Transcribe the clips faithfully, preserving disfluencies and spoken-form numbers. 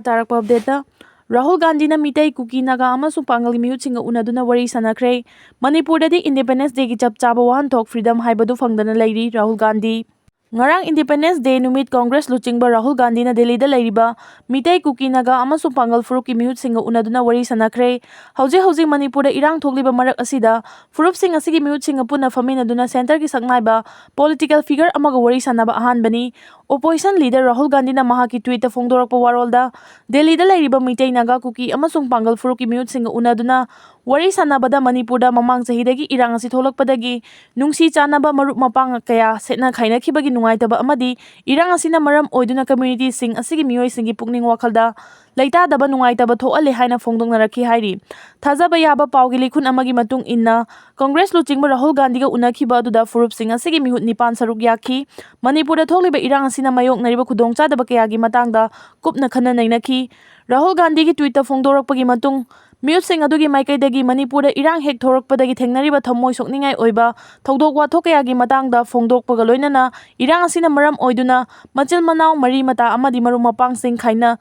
ꯇꯥꯔꯛꯄ ꯑꯞꯗꯦꯠꯇ, ꯔꯥꯍꯨꯜ ꯒꯥꯟꯙꯤꯅ ꯃꯤꯇꯩ, ꯀꯨꯀꯤ, ꯅꯥꯒꯥ ꯑꯃꯁꯨꯡ ꯄꯥꯡꯒꯜꯒꯤ ꯃꯤꯍꯨꯠꯁꯤꯡꯒ ꯎꯅꯗꯨꯅ ꯋꯥꯔꯤ ꯁꯥꯟꯅꯈ꯭ꯔꯦ꯫ ꯃꯅꯤꯄꯨꯔꯗꯗꯤ Independence Dayꯒꯤ ꯆꯞ ꯆꯥꯕ ꯋꯥꯍꯟꯊꯣꯛ, freedom ꯍꯥꯏꯕꯗꯨ ꯐꯪꯗꯅ ꯂꯩꯔꯤ꯫ ꯔꯥꯍꯨꯜ ꯒꯥꯟꯙꯤ꯫ ꯉꯔꯥꯡ Independence Day ꯅꯨꯃꯤꯠ ꯀꯣꯡꯒ꯭ꯔꯦꯁ ꯂꯨꯆꯤꯡꯕ ꯔꯥꯍꯨꯜ ꯒꯥꯟꯙꯤꯅ ꯗꯦꯜꯂꯤꯗ ꯂꯩꯔꯤꯕ ꯃꯤꯇꯩ, ꯀꯨꯀꯤ, ꯅꯥꯒꯥ ꯑꯃꯁꯨꯡ ꯄꯥꯡꯒꯜ ꯐꯨꯔꯨꯞꯀꯤ ꯃꯤꯍꯨꯠꯁꯤꯡꯒ ꯎꯅꯗꯨꯅ ꯋꯥꯔꯤ ꯁꯥꯟꯅꯈ꯭ꯔꯦ꯫ ꯍꯧꯖꯤꯛ ꯍꯧꯖꯤꯛ ꯃꯅꯤꯄꯨꯔꯗ ꯏꯔꯥꯡ ꯊꯣꯛꯂꯤꯕ ꯃꯔꯛ ꯑꯁꯤꯗ ꯐꯨꯔꯨꯞꯁꯤꯡ ꯑꯁꯤꯒꯤ ꯃꯤꯍꯨꯠꯁꯤꯡꯒ ꯄꯨꯟꯅ ꯐꯝꯃꯤꯟꯅꯗꯨꯅ centreꯒꯤ ꯁꯛꯅꯥꯏꯕ political figure ꯑꯃꯒ ꯋꯥꯔꯤ ꯁꯥꯟꯅꯕ ꯑꯍꯥꯟꯕꯅꯤ꯫ Opposition leader ꯔꯥꯍꯨꯜ ꯒꯥꯟꯙꯤꯅ ꯃꯍꯥꯛꯀꯤ tweetꯇ ꯐꯣꯡꯗꯣꯔꯛꯄ ꯋꯥꯔꯣꯜꯗ, ꯗꯦꯜꯂꯤꯗ ꯂꯩꯔꯤꯕ ꯃꯤꯇꯩ, ꯅꯥꯒꯥ, ꯀꯨꯀꯤ ꯑꯃꯁꯨꯡ ꯄꯥꯡꯒꯜ ꯐꯨꯔꯨꯞꯀꯤ ꯃꯤꯍꯨꯠꯁꯤꯡꯒ ꯎꯅꯗꯨꯅ ꯋꯥꯔꯤ ꯁꯥꯟꯅꯕꯗ ꯃꯅꯤꯄꯨꯔꯗ ꯃꯃꯥꯡ ꯆꯍꯤꯗꯒꯤ ꯏꯔꯥꯡ ꯑꯁꯤ ꯊꯣꯛꯂꯛꯄꯗꯒꯤ ꯅꯨꯡꯁꯤ ꯆꯥꯟꯅꯕ ꯃꯔꯨꯞ ꯃꯄꯥꯡ ꯀꯌꯥ ꯁꯦꯠꯅ ꯈꯥꯏꯅꯈꯤꯕꯒꯤ ꯅꯨꯡꯉꯥꯏꯇꯕ ꯑꯃꯗꯤ ꯏꯔꯥꯡ ꯑꯁꯤꯅ ꯃꯔꯝ ꯑꯣꯏꯗꯨꯅ communityꯁꯤꯡ ꯑꯁꯤꯒꯤ ꯃꯤꯑꯣꯏꯁꯤꯡꯒꯤ ꯄꯨꯛꯅꯤꯡ ꯋꯥꯈꯜꯗ ꯂꯩꯇꯥꯗꯕ ꯅꯨꯡꯉꯥꯏꯇꯕ ꯊꯣꯛꯍꯜꯂꯦ ꯍꯥꯏꯅ ꯐꯣꯡꯗꯣꯛꯅꯔꯛꯈꯤ ꯍꯥꯏꯔꯤ꯫ ꯊꯥꯖꯕ ꯌꯥꯕ ꯄꯥꯎꯒꯤ ꯂꯤꯈꯨꯟ ꯑꯃꯒꯤ ꯃꯇꯨꯡ ꯏꯟꯅ, ꯀꯣꯡꯒ꯭ꯔꯦꯁ ꯂꯨꯆꯤꯡꯕ ꯔꯥꯍꯨꯜ ꯒꯥꯟꯙꯤꯒ ꯎꯅꯈꯤꯕ ꯑꯗꯨꯗ ꯐꯨꯔꯨꯞꯁꯤꯡ ꯑꯁꯤꯒꯤ ꯃꯤꯍꯨꯠ ꯅꯤꯄꯥꯟ ꯁꯔꯨꯛ ꯌꯥꯈꯤ꯫ ꯃꯅꯤꯄꯨꯔꯗ ꯊꯣꯛꯂꯤꯕ ꯏꯔꯥꯡ ꯑꯁꯤꯅ ꯃꯥꯌꯣꯛꯅꯔꯤꯕ ꯈꯨꯗꯣꯡꯆꯥꯗꯕ ꯀꯌꯥꯒꯤ ꯃꯇꯥꯡꯗ ꯀꯨꯞꯅ ꯈꯟꯅ ꯅꯩꯅꯈꯤ꯫ ꯔꯥꯍꯨꯜ ꯒꯥꯟꯙꯤꯒꯤ tweetꯇ ꯐꯣꯡꯗꯣꯔꯛꯄꯒꯤ ꯃꯇꯨꯡ, ꯃꯤꯍꯨꯠꯁꯤꯡ ꯑꯗꯨꯒꯤ ꯃꯥꯏꯀꯩꯗꯒꯤ ꯃꯅꯤꯄꯨꯔꯗ ꯏꯔꯥꯡ ꯍꯦꯛ ꯊꯣꯔꯛꯄꯗꯒꯤ ꯊꯦꯡꯅꯔꯤꯕ ꯊꯃꯣꯏ ꯁꯣꯛꯅꯤꯡꯉꯥꯏ ꯑꯣꯏꯕ ꯊꯧꯗꯣꯛ ꯋꯥꯊꯣꯛ ꯀꯌꯥꯒꯤ ꯃꯇꯥꯡꯗ ꯐꯣꯡꯗꯣꯛꯄꯒ ꯂꯣꯏꯅꯅ ꯏꯔꯥꯡ ꯑꯁꯤꯅ ꯃꯔꯝ ꯑꯣꯏꯗꯨꯅ ꯃꯆꯤꯟ ꯃꯅꯥꯎ, ꯃꯔꯤ ꯃꯇꯥ ꯑꯃꯗꯤ ꯃꯔꯨꯞ ꯃꯄꯥꯡꯁꯤꯡ ꯈꯥꯏꯅ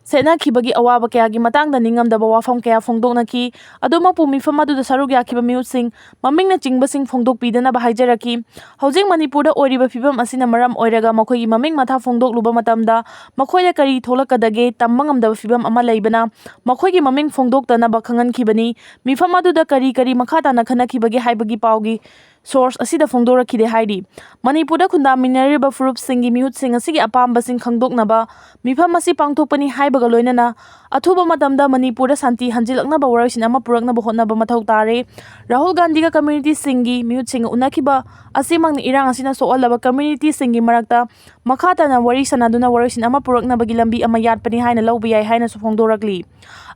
ꯁꯦꯠꯅꯈꯤꯕꯒꯤ ꯑꯋꯥꯕ ꯀꯌꯥꯒꯤ ꯃꯇꯥꯡꯗ ꯅꯤꯡꯉꯝꯗꯕ ꯋꯥꯐꯝ ꯀꯌꯥ ꯐꯣꯡꯗꯣꯛꯅꯈꯤ꯫ ꯑꯗꯨꯃꯛꯄꯨ, ꯃꯤꯐꯝ ꯑꯗꯨꯗ ꯁꯔꯨꯛ ꯌꯥꯈꯤꯕ ꯃꯤꯍꯨꯠꯁꯤꯡ ꯃꯃꯤꯡꯅꯆꯤꯡꯕꯁꯤꯡ ꯐꯣꯡꯗꯣꯛꯄꯤꯗꯅꯕ ꯍꯥꯏꯖꯔꯛꯈꯤ꯫ ꯍꯧꯖꯤꯛ ꯃꯅꯤꯄꯨꯔꯗ ꯑꯣꯏꯔꯤꯕ ꯐꯤꯕꯝ ꯑꯁꯤꯅ ꯃꯔꯝ ꯑꯣꯏꯔꯒ ꯃꯈꯣꯏꯒꯤ ꯃꯃꯤꯡ ꯃꯊꯥ ꯐꯣꯡꯗꯣꯛꯂꯨꯕ ꯃꯇꯝꯗ ꯃꯈꯣꯏꯗ ꯀꯔꯤ ꯊꯣꯛꯂꯛꯀꯗꯒꯦ ꯇꯝꯕ ꯉꯝꯗꯕ ꯐꯤꯕꯝ ꯑꯃ ꯂꯩꯕꯅ ꯃꯈꯣꯏꯒꯤ ꯃꯃꯤꯡ ꯐꯣꯡꯗꯣꯛꯇꯅꯕ ꯈꯪꯍꯟꯈꯤꯕꯅꯤ꯫ ꯃꯤꯐꯝ ꯑꯗꯨꯗ ꯀꯔꯤ ꯀꯔꯤ ꯃꯈꯥ ꯇꯥꯅ ꯈꯟꯅꯈꯤꯕꯒꯦ ꯍꯥꯏꯕꯒꯤ ꯄꯥꯎꯒꯤ source ꯑꯁꯤꯗ ꯐꯣꯡꯗꯣꯔꯛꯈꯤꯗꯦ ꯍꯥꯏꯔꯤ꯫ ꯃꯅꯤꯄꯨꯔꯗ ꯈꯨꯟꯗꯥꯃꯤꯟꯅꯔꯤꯕ ꯐꯨꯔꯨꯞꯁꯤꯡꯒꯤ ꯃꯤꯍꯨꯠꯁꯤꯡ ꯑꯁꯤꯒꯤ ꯑꯄꯥꯝꯕꯁꯤꯡ ꯈꯪꯗꯣꯛꯅꯕ ꯃꯤꯐꯝ ꯑꯁꯤ ꯄꯥꯡꯊꯣꯛꯄꯅꯤ ꯍꯥꯏꯕꯒ ꯂꯣꯏꯅꯅ ꯑꯊꯨꯕ ꯃꯇꯝꯗ ꯃꯅꯤꯄꯨꯔꯗ ꯁꯥꯟꯇꯤ ꯍꯟꯖꯤꯜꯂꯛꯅꯕ ꯋꯥꯔꯣꯏꯁꯤꯟ ꯑꯃ ꯄꯨꯔꯛꯅꯕ ꯍꯣꯠꯅꯕ ꯃꯊꯧ ꯇꯥꯔꯦ꯫ ꯔꯥꯍꯨꯜ ꯒꯥꯟꯙꯤꯒ communityꯁꯤꯡꯒꯤ ꯃꯤꯍꯨꯠꯁꯤꯡꯒ ꯎꯅꯈꯤꯕ ꯑꯁꯤꯃꯛꯅ ꯏꯔꯥꯡ ꯑꯁꯤꯅ ꯁꯣꯛꯍꯜꯂꯕ communityꯁꯤꯡꯒꯤ ꯃꯔꯛꯇ ꯃꯈꯥ ꯇꯥꯅ ꯋꯥꯔꯤ ꯁꯥꯟꯅꯗꯨꯅ ꯋꯥꯔꯣꯏꯁꯤꯟ ꯑꯃ ꯄꯨꯔꯛꯅꯕꯒꯤ ꯂꯝꯕꯤ ꯑꯃ ꯌꯥꯠꯄꯅꯤ ꯍꯥꯏꯅ ꯂꯧꯕ ꯌꯥꯏ ꯍꯥꯏꯅꯁꯨ ꯐꯣꯡꯗꯣꯔꯛꯂꯤ꯫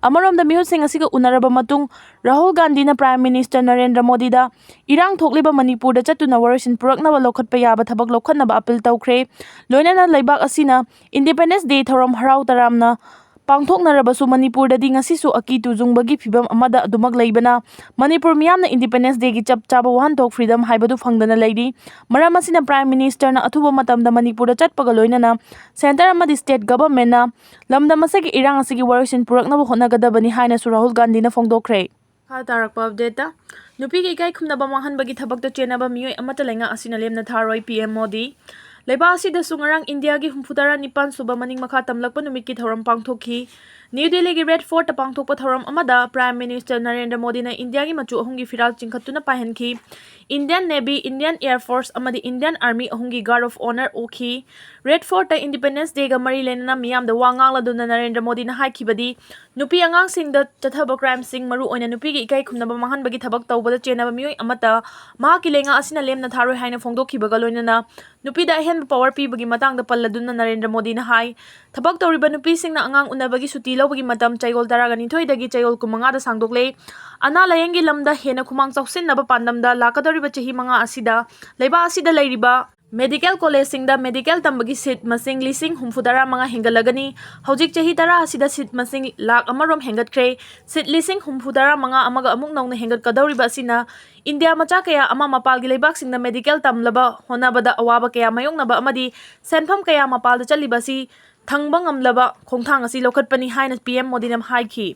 ꯑꯃꯔꯣꯝꯗ, ꯃꯤꯍꯨꯠꯁꯤꯡ ꯑꯁꯤꯒ ꯎꯅꯔꯕ ꯃꯇꯨꯡ ꯔꯥꯍꯨꯜ ꯒꯥꯟꯙꯤꯅ Prime Minister ꯅꯔꯦꯟꯗ꯭ꯔ ꯃꯣꯗꯤꯗ ꯏꯔꯥꯡ ꯊꯣꯛꯂꯤꯕ ꯃꯅꯤꯄꯨꯔꯗ ꯆꯠꯇꯨꯅ ꯋꯥꯔꯣꯏꯁꯤꯟ ꯄꯨꯔꯛꯅꯕ ꯂꯧꯈꯠꯄ ꯌꯥꯕ ꯊꯕꯛ ꯂꯧꯈꯠꯅꯕ appeal ꯇꯧꯈ꯭ꯔꯦ꯫ ꯂꯣꯏꯅꯅ ꯂꯩꯕꯥꯛ ꯑꯁꯤꯅ Independence Day ꯊꯧꯔꯝ ꯍꯔꯥꯎ ꯇꯔꯥꯝꯅ ꯄꯥꯡꯊꯣꯛꯅꯔꯕꯁꯨ ꯃꯅꯤꯄꯨꯔꯗꯗꯤ ꯉꯁꯤꯁꯨ ꯑꯀꯤ ꯇꯨꯖꯨꯡꯕꯒꯤ ꯐꯤꯕꯝ ꯑꯃꯗ ꯑꯗꯨꯃꯛ ꯂꯩꯕꯅ ꯃꯅꯤꯄꯨꯔ ꯃꯤꯌꯥꯝꯅ Independence Day ꯒꯤ ꯆꯞ ꯆꯥꯕ ꯋꯥꯍꯟꯊꯣꯛ, freedom ꯍꯥꯏꯕꯗꯨ ꯐꯪꯗꯅ ꯂꯩꯔꯤ꯫ ꯃꯔꯝ ꯑꯁꯤꯅ Prime Minister ꯅ ꯑꯊꯨꯕ ꯃꯇꯝꯗ ꯃꯅꯤꯄꯨꯔꯗ ꯆꯠꯄꯒ ꯂꯣꯏꯅꯅ Centre ꯑꯃꯗꯤ State Government ꯅ ꯂꯝꯗꯝ ꯑꯁꯤꯒꯤ ꯏꯔꯥꯡ ꯑꯁꯤꯒꯤ ꯋꯥꯔꯣꯏꯁꯤꯟ ꯄꯨꯔꯛꯅꯕ ꯍꯣꯠꯅꯒꯗꯕꯅꯤ ꯍꯥꯏꯅꯁꯨ ꯔꯥꯍꯨꯜ ꯒꯥꯟꯙꯤꯅ ꯐꯣꯡꯗꯣꯛꯈ꯭ꯔꯦ꯫ ꯃꯈꯥ ꯇꯥꯔꯛꯄ update ꯇ, ꯅꯨꯄꯤꯒꯤ ꯏꯀꯥꯏ ꯈꯨꯝꯅꯕ ꯃꯥꯡꯍꯟꯕꯒꯤ ꯊꯕꯛꯇ ꯆꯦꯟꯅꯕ ꯃꯤꯑꯣꯏ ꯑꯃꯠꯇ ꯂꯩꯉꯥꯛ ꯑꯁꯤꯅ ꯂꯦꯝꯅ ꯊꯥꯔꯣꯏ, P M ꯃꯣꯗꯤ꯫ ꯂꯩꯕꯥꯛ ꯑꯁꯤꯗꯁꯨ ꯉꯔꯥꯡ ꯏꯟꯗꯤꯌꯥꯒꯤ ꯍꯨꯝꯐꯨꯇꯔꯥ ꯅꯤꯄꯥꯟ ꯁꯨꯕ ꯃꯅꯤꯡ ꯃꯈꯥ ꯇꯝꯂꯛꯄ ꯅꯨꯃꯤꯠꯀꯤ ꯊꯧꯔꯝ ꯄꯥꯡꯊꯣꯛꯈꯤ꯫ ꯅ꯭ꯌꯨ ꯗꯦꯜꯂꯤꯒꯤ Red Fort ꯇ ꯄꯥꯡꯊꯣꯛꯄ ꯊꯧꯔꯝ ꯑꯃꯗ Prime Minister ꯅꯔꯦꯟꯗ꯭ꯔ ꯃꯣꯗꯤꯅ ꯏꯟꯗꯤꯌꯥꯒꯤ ꯃꯆꯨ ꯑꯍꯨꯝꯒꯤ ꯐꯤꯔꯥꯜ ꯆꯤꯡꯈꯠꯇꯨꯅ ꯄꯥꯏꯍꯟꯈꯤ꯫ Indian Navy, Indian Air Force ꯑꯃꯗꯤ Indian Army ꯑꯍꯨꯝꯒꯤ Guard of Honour ꯑꯣꯛꯈꯤ꯫ Red Fort ꯇ Independence Day ꯒ ꯃꯔꯤ ꯂꯩꯅꯅ ꯃꯤꯌꯥꯝꯗ ꯋꯥ ꯉꯥꯡꯂꯗꯨꯅ ꯅꯔꯦꯟꯗ꯭ꯔ ꯃꯣꯗꯤꯅ ꯍꯥꯏꯈꯤꯕꯗꯤ, ꯅꯨꯄꯤ ꯑꯉꯥꯡꯁꯤꯡꯗ ꯆꯠꯊꯕ crime ꯁꯤꯡ, ꯃꯔꯨꯑꯣꯏꯅ ꯅꯨꯄꯤꯒꯤ ꯏꯀꯥꯏ ꯈꯨꯝꯅꯕ ꯃꯥꯡꯍꯟꯕꯒꯤ ꯊꯕꯛ ꯇꯧꯕꯗ ꯆꯦꯟꯅꯕ ꯃꯤꯑꯣꯏ ꯑꯃꯠꯇ ꯃꯍꯥꯛꯀꯤ ꯂꯩꯉꯥꯛ ꯑꯁꯤꯅ ꯂꯦꯝꯅ ꯊꯥꯔꯣꯏ ꯍꯥꯏꯅ ꯐꯣꯡꯗꯣꯛꯈꯤꯕꯒ ꯂꯣꯏꯅꯅ ꯅꯨꯄꯤꯗ ꯑꯍꯦꯟꯕ power ꯄꯤꯕꯒꯤ ꯃꯇꯥꯡꯗ ꯄꯜꯂꯗꯨꯅ ꯅꯔꯦꯟꯗ꯭ꯔ ꯃꯣꯗꯤꯅ ꯍꯥꯏ, ꯊꯕꯛ ꯇꯧꯔꯤꯕ ꯅꯨꯄꯤꯁꯤꯡꯅ ꯑꯉꯥꯡ ꯎꯅꯕꯒꯤ ꯁꯨꯇꯤ ꯂꯧꯕꯒꯤ ꯃꯇꯝ ꯆꯌꯣꯜ ꯇꯔꯥꯒ ꯅꯤꯊꯣꯏꯗꯒꯤ ꯆꯌꯣꯜ ꯀꯨꯟꯃꯉꯥꯗ ꯁꯥꯡꯗꯣꯛꯂꯦ꯫ ꯑꯅꯥ ꯂꯥꯌꯦꯡꯒꯤ ꯂꯝꯗ ꯍꯦꯟꯅ ꯈꯨꯃꯥꯡ ꯆꯥꯎꯁꯤꯟꯅꯕ ꯄꯥꯟꯗꯝꯗ ꯂꯥꯛꯀꯗꯧꯔꯤꯕ ꯆꯍꯤ ꯃꯉꯥ ꯑꯁꯤꯗ ꯂꯩꯕꯥꯛ ꯑꯁꯤꯗ ꯂꯩꯔꯤꯕ medical college ꯁꯤꯡꯗ medical ꯇꯝꯕꯒꯤ seat ꯃꯁꯤꯡ ꯂꯤꯁꯤꯡ ꯍꯨꯝꯐꯨ ꯇꯔꯥ ꯃꯉꯥ ꯍꯦꯟꯒꯠꯂꯒꯅꯤ꯫ ꯍꯧꯖꯤꯛ ꯆꯍꯤ ꯇꯔꯥ ꯑꯁꯤꯗ seat ꯃꯁꯤꯡ ꯂꯥꯈ ꯑꯃꯔꯣꯝ ꯍꯦꯟꯒꯠꯈ꯭ꯔꯦ꯫ Seat ꯂꯤꯁꯤꯡ ꯍꯨꯝꯐꯨ ꯇꯔꯥ ꯃꯉꯥ ꯑꯃꯒ ꯑꯃꯨꯛ ꯅꯧꯅ ꯍꯦꯟꯒꯠꯀꯗꯧꯔꯤꯕ ꯑꯁꯤꯅ ꯏꯟꯗꯤꯌꯥ ꯃꯆꯥ ꯀꯌꯥ ꯑꯃ ꯃꯄꯥꯜꯒꯤ ꯂꯩꯕꯥꯛꯁꯤꯡꯗ medical ꯇꯝꯂꯕ ꯍꯣꯠꯅꯕꯗ ꯑꯋꯥꯕ ꯀꯌꯥ ꯃꯥꯌꯣꯛꯅꯕ ꯑꯃꯗꯤ ꯁꯦꯟꯐꯝ ꯀꯌꯥ ꯃꯄꯥꯜꯗ ꯆꯠꯂꯤꯕ ꯑꯁꯤ ꯊꯪꯕ ꯉꯝꯂꯕ ꯈꯣꯡꯊꯥꯡ ꯑꯁꯤ ꯂꯧꯈꯠꯄꯅꯤ ꯍꯥꯏꯅ P M ꯃꯣꯗꯤꯅ ꯍꯥꯏꯈꯤ꯫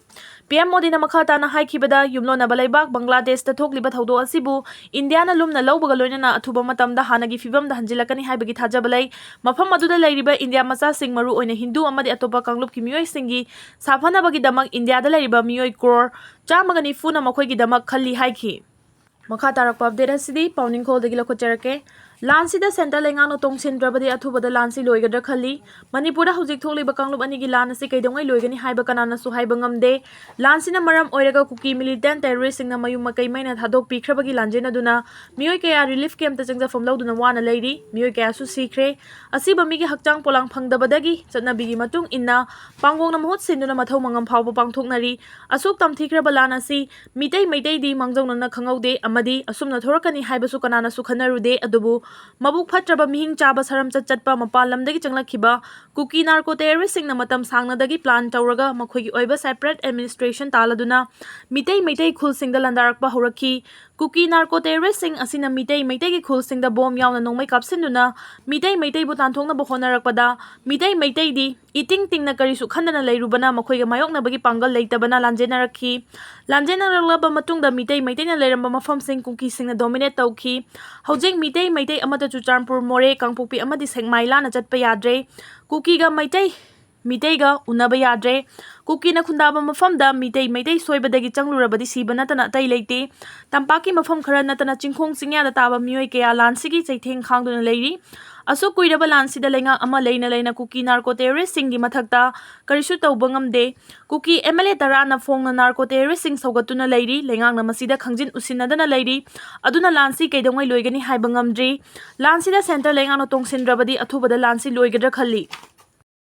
P M ꯃꯣꯗꯤꯅ ꯃꯈꯥ ꯇꯥꯅ ꯍꯥꯏꯈꯤꯕꯗ, ꯌꯨꯝꯂꯣꯟꯅꯕ ꯂꯩꯕꯥꯛ ꯕꯪꯒ꯭ꯂꯥꯗꯦꯁꯇ ꯊꯣꯛꯂꯤꯕ ꯊꯧꯗꯣꯛ ꯑꯁꯤꯕꯨ ꯏꯟꯗꯤꯌꯥꯅ ꯂꯨꯝꯅ ꯂꯧꯕꯒ ꯂꯣꯏꯅꯅ ꯑꯊꯨꯕ ꯃꯇꯝꯗ ꯍꯥꯟꯅꯒꯤ ꯐꯤꯕꯝꯗ ꯍꯟꯖꯤꯜꯂꯛꯀꯅꯤ ꯍꯥꯏꯕꯒꯤ ꯊꯥꯖꯕ ꯂꯩ꯫ ꯃꯐꯝ ꯑꯗꯨꯗ ꯂꯩꯔꯤꯕ ꯏꯟꯗꯤꯌꯥ ꯃꯆꯥꯁꯤꯡ, ꯃꯔꯨꯑꯣꯏꯅ ꯍꯤꯟꯗꯨ ꯑꯃꯗꯤ ꯑꯇꯣꯞꯄ ꯀꯥꯡꯂꯨꯞꯀꯤ ꯃꯤꯑꯣꯏꯁꯤꯡꯒꯤ ꯁꯥꯐꯅꯕꯒꯤꯗꯃꯛ ꯏꯟꯗꯤꯌꯥꯗ ꯂꯩꯔꯤꯕ ꯃꯤꯑꯣꯏ ꯀ꯭ꯔꯣꯔ ꯆꯥꯝꯃꯒ ꯅꯤꯐꯨꯅ ꯃꯈꯣꯏꯒꯤꯗꯃꯛ ꯈꯜꯂꯤ ꯍꯥꯏꯈꯤ꯫ ꯃꯈꯥ ꯇꯥꯔꯛꯄ update ꯑꯁꯤꯗꯤ ꯄꯥꯎꯅꯤꯡꯈꯣꯜꯗꯒꯤ ꯂꯧꯈꯠꯆꯔꯛꯀꯦ꯫ ꯂꯥꯟꯁꯤꯗ centre ꯂꯩꯉꯥꯛꯅ ꯇꯣꯡꯁꯤꯟꯗ꯭ꯔꯕꯗꯤ ꯑꯊꯨꯕꯗ ꯂꯥꯟꯁꯤ ꯂꯣꯏꯒꯗ꯭ꯔꯥ ꯈꯜꯂꯤ꯫ ꯃꯅꯤꯄꯨꯔꯗ ꯍꯧꯖꯤꯛ ꯊꯣꯛꯂꯤꯕ ꯀꯥꯡꯂꯨꯞ ꯑꯅꯤꯒꯤ ꯂꯥꯟ ꯑꯁꯤ ꯀꯩꯗꯧꯉꯩ ꯂꯣꯏꯒꯅꯤ ꯍꯥꯏꯕ ꯀꯅꯥꯅꯁꯨ ꯍꯥꯏꯕ ꯉꯝꯗꯦ꯫ ꯂꯥꯟꯁꯤꯅ ꯃꯔꯝ ꯑꯣꯏꯔꯒ ꯀꯨꯀꯤ militant terrorist ꯁꯤꯡꯅ ꯃꯌꯨꯝ ꯃꯀꯩ ꯃꯩꯅ ꯊꯥꯗꯣꯛꯄꯤꯈ꯭ꯔꯕꯒꯤ ꯂꯥꯟꯖꯦꯟ ꯑꯗꯨꯅ ꯃꯤꯑꯣꯏ ꯀꯌꯥ relief camp ꯇ ꯆꯪꯖꯐꯝ ꯂꯧꯗꯨꯅ ꯋꯥꯅ ꯂꯩꯔꯤ꯫ ꯃꯤꯑꯣꯏ ꯀꯌꯥꯁꯨ ꯁꯤꯈ꯭ꯔꯦ꯫ ꯑꯁꯤꯕ ꯃꯤꯒꯤ ꯍꯛꯆꯥꯡ ꯄꯣꯂꯥꯡ ꯐꯪꯗꯕꯗꯒꯤ ꯆꯠꯅꯕꯤꯒꯤ ꯃꯇꯨꯡ ꯏꯟꯅ ꯄꯥꯡꯒꯣꯡꯅ ꯃꯍꯨꯠ ꯁꯤꯟꯗꯨꯅ ꯃꯊꯧ ꯃꯉꯝ ꯐꯥꯎꯕ ꯄꯥꯡꯊꯣꯛꯅꯔꯤ꯫ ꯑꯁꯨꯛ ꯇꯝꯊꯤꯈ꯭ꯔꯕ ꯂꯥꯟ ꯑꯁꯤ ꯃꯤꯇꯩ ꯃꯩꯇꯩꯗꯤ ꯃꯥꯡꯖꯧꯅꯅ ꯈꯪꯍꯧꯗꯦ ꯑꯃꯗꯤ ꯑꯁꯨꯝꯅ ꯊꯣꯔꯛꯀꯅꯤ ꯍꯥꯏꯕꯁꯨ ꯀꯅꯥꯅꯁꯨ ꯈꯟꯅꯔꯨꯗꯦ꯫ ꯑꯗꯨꯕꯨ ꯃꯕꯨꯛ ꯐꯠꯇ꯭ꯔꯕ ꯃꯤꯍꯤꯡ ꯆꯥꯕ ꯁꯔꯝꯆꯠ ꯆꯠꯄ ꯃꯄꯥꯟ ꯂꯝꯗꯒꯤ ꯆꯪꯂꯛꯈꯤꯕ ꯀꯨꯀꯤ ꯅꯥꯔꯀꯣ ꯇꯦꯔꯣꯔꯤꯁꯁꯤꯡꯅ ꯃꯇꯝ ꯁꯥꯡꯅꯗꯒꯤ ꯄ꯭ꯂꯥꯟ ꯇꯧꯔꯒ ꯃꯈꯣꯏꯒꯤ ꯑꯣꯏꯕ ꯁꯦꯄꯔꯦꯠ ꯑꯦꯗꯃꯤꯅꯤꯁꯇ꯭ꯔꯦꯁꯟ ꯇꯥꯜꯂꯗꯨꯅ ꯃꯤꯇꯩ ꯃꯩꯇꯩ ꯈꯨꯜꯁꯤꯡꯗ ꯂꯥꯟꯗꯥꯔꯛꯄ ꯍꯧꯔꯛꯈꯤ꯫ ꯀꯨꯀꯤ ꯅꯥꯔꯀꯣ ꯇꯦꯔꯣꯔꯤꯁꯁꯤꯡ ꯑꯁꯤꯅ ꯃꯤꯇꯩ ꯃꯩꯇꯩꯒꯤ ꯈꯨꯜꯁꯤꯡꯗ ꯕꯣꯝ ꯌꯥꯎꯅ ꯅꯣꯡꯃꯩ ꯀꯥꯞꯁꯤꯟꯗꯨꯅ ꯃꯤꯇꯩ ꯃꯩꯇꯩꯕꯨ ꯇꯥꯟꯊꯣꯛꯅꯕ ꯍꯣꯠꯅꯔꯛꯄꯗ ꯃꯤꯇꯩ ꯃꯩꯇꯩꯗꯤ ꯏꯇꯤꯡ ꯇꯤꯡꯅ ꯀꯔꯤꯁꯨ ꯈꯟꯗꯅ ꯂꯩꯔꯨꯕꯅ ꯃꯈꯣꯏꯒ ꯃꯥꯌꯣꯛꯅꯕꯒꯤ ꯄꯥꯡꯒꯜ ꯂꯩꯇꯕꯅ ꯂꯥꯟꯖꯦꯟꯅꯔꯛꯈꯤ꯫ ꯂꯥꯟꯖꯦꯟꯅꯔꯛꯂꯕ ꯃꯇꯨꯡꯗ ꯃꯤꯇꯩ ꯃꯩꯇꯩꯅ ꯂꯩꯔꯝꯕ ꯃꯐꯝꯁꯤꯡ ꯀꯨꯀꯤꯁꯤꯡꯅ ꯗꯣꯃꯤꯅꯦꯠ ꯇꯧꯈꯤ꯫ ꯍꯧꯖꯤꯛ ꯃꯤꯇꯩ ꯃꯩꯇꯩ ꯑꯃꯠꯇ ꯆꯨꯔꯆꯥꯟꯄꯨꯔ, ꯃꯣꯔꯦ, ꯀꯥꯡꯄꯣꯛꯄꯤ ꯑꯃꯗꯤ ꯁꯦꯛꯃꯥꯏ ꯂꯥꯟꯅ ꯆꯠꯄ ꯌꯥꯗ꯭ꯔꯦ꯫ ꯀꯨꯀꯤꯒ ꯃꯩꯇꯩ ꯃꯤꯇꯩꯒ ꯎꯅꯕ ꯌꯥꯗ꯭ꯔꯦ꯫ ꯀꯨꯀꯤꯅ ꯈꯨꯟꯗꯥꯕ ꯃꯐꯝꯗ ꯃꯤꯇꯩ ꯃꯩꯇꯩ ꯁꯣꯏꯕꯗꯒꯤ ꯆꯪꯂꯨꯔꯕꯗꯤ ꯁꯤꯕ ꯅꯠꯇꯅ ꯑꯇꯩ ꯂꯩꯇꯦ꯫ ꯇꯝꯄꯥꯛꯀꯤ ꯃꯐꯝ ꯈꯔ ꯅꯠꯇꯅ ꯆꯤꯡꯈꯣꯡ ꯆꯤꯡꯌꯥꯗ ꯇꯥꯕ ꯃꯤꯑꯣꯏ ꯀꯌꯥ ꯂꯥꯟꯁꯤꯒꯤ ꯆꯩꯊꯦꯡ ꯈꯥꯡꯗꯨꯅ ꯂꯩꯔꯤ꯫ ꯑꯁꯨꯛ ꯀꯨꯏꯔꯕ ꯂꯥꯟꯁꯤꯗ ꯂꯩꯉꯥꯛ ꯑꯃ ꯂꯩꯅ ꯂꯩꯅ ꯀꯨꯀꯤ ꯅꯥꯔꯀꯣ ꯇꯦꯔꯣꯔꯤꯁꯁꯤꯡꯒꯤ ꯃꯊꯛꯇ ꯀꯔꯤꯁꯨ ꯇꯧꯕ ꯉꯝꯗꯦ꯫ ꯀꯨꯀꯤ ꯑꯦꯝ ꯑꯦꯜ ꯑꯦ ꯇꯔꯥꯅ ꯐꯣꯡꯅ ꯅꯥꯔꯀꯣ ꯇꯦꯔꯣꯔꯤꯁꯁꯤꯡ ꯁꯧꯒꯠꯇꯨꯅ ꯂꯩꯔꯤ꯫ ꯂꯩꯉꯥꯛꯅ ꯃꯁꯤꯗ ꯈꯪꯖꯤꯟ ꯎꯁꯤꯟꯅꯗꯅ ꯂꯩꯔꯤ꯫ ꯑꯗꯨꯅ ꯂꯥꯟꯁꯤ ꯀꯩꯗꯧꯉꯩ ꯂꯣꯏꯒꯅꯤ ꯍꯥꯏꯕ ꯉꯝꯗ꯭ꯔꯤ꯫ ꯂꯥꯟꯁꯤꯗ ꯁꯦꯟꯇꯔ ꯂꯩꯉꯥꯛꯅ ꯇꯣꯡꯁꯤꯟꯗ꯭ꯔꯕꯗꯤ ꯑꯊꯨꯕꯗ ꯂꯥꯟꯁꯤ ꯂꯣꯏꯒꯗ꯭ꯔꯥ ꯈꯜꯂꯤ꯫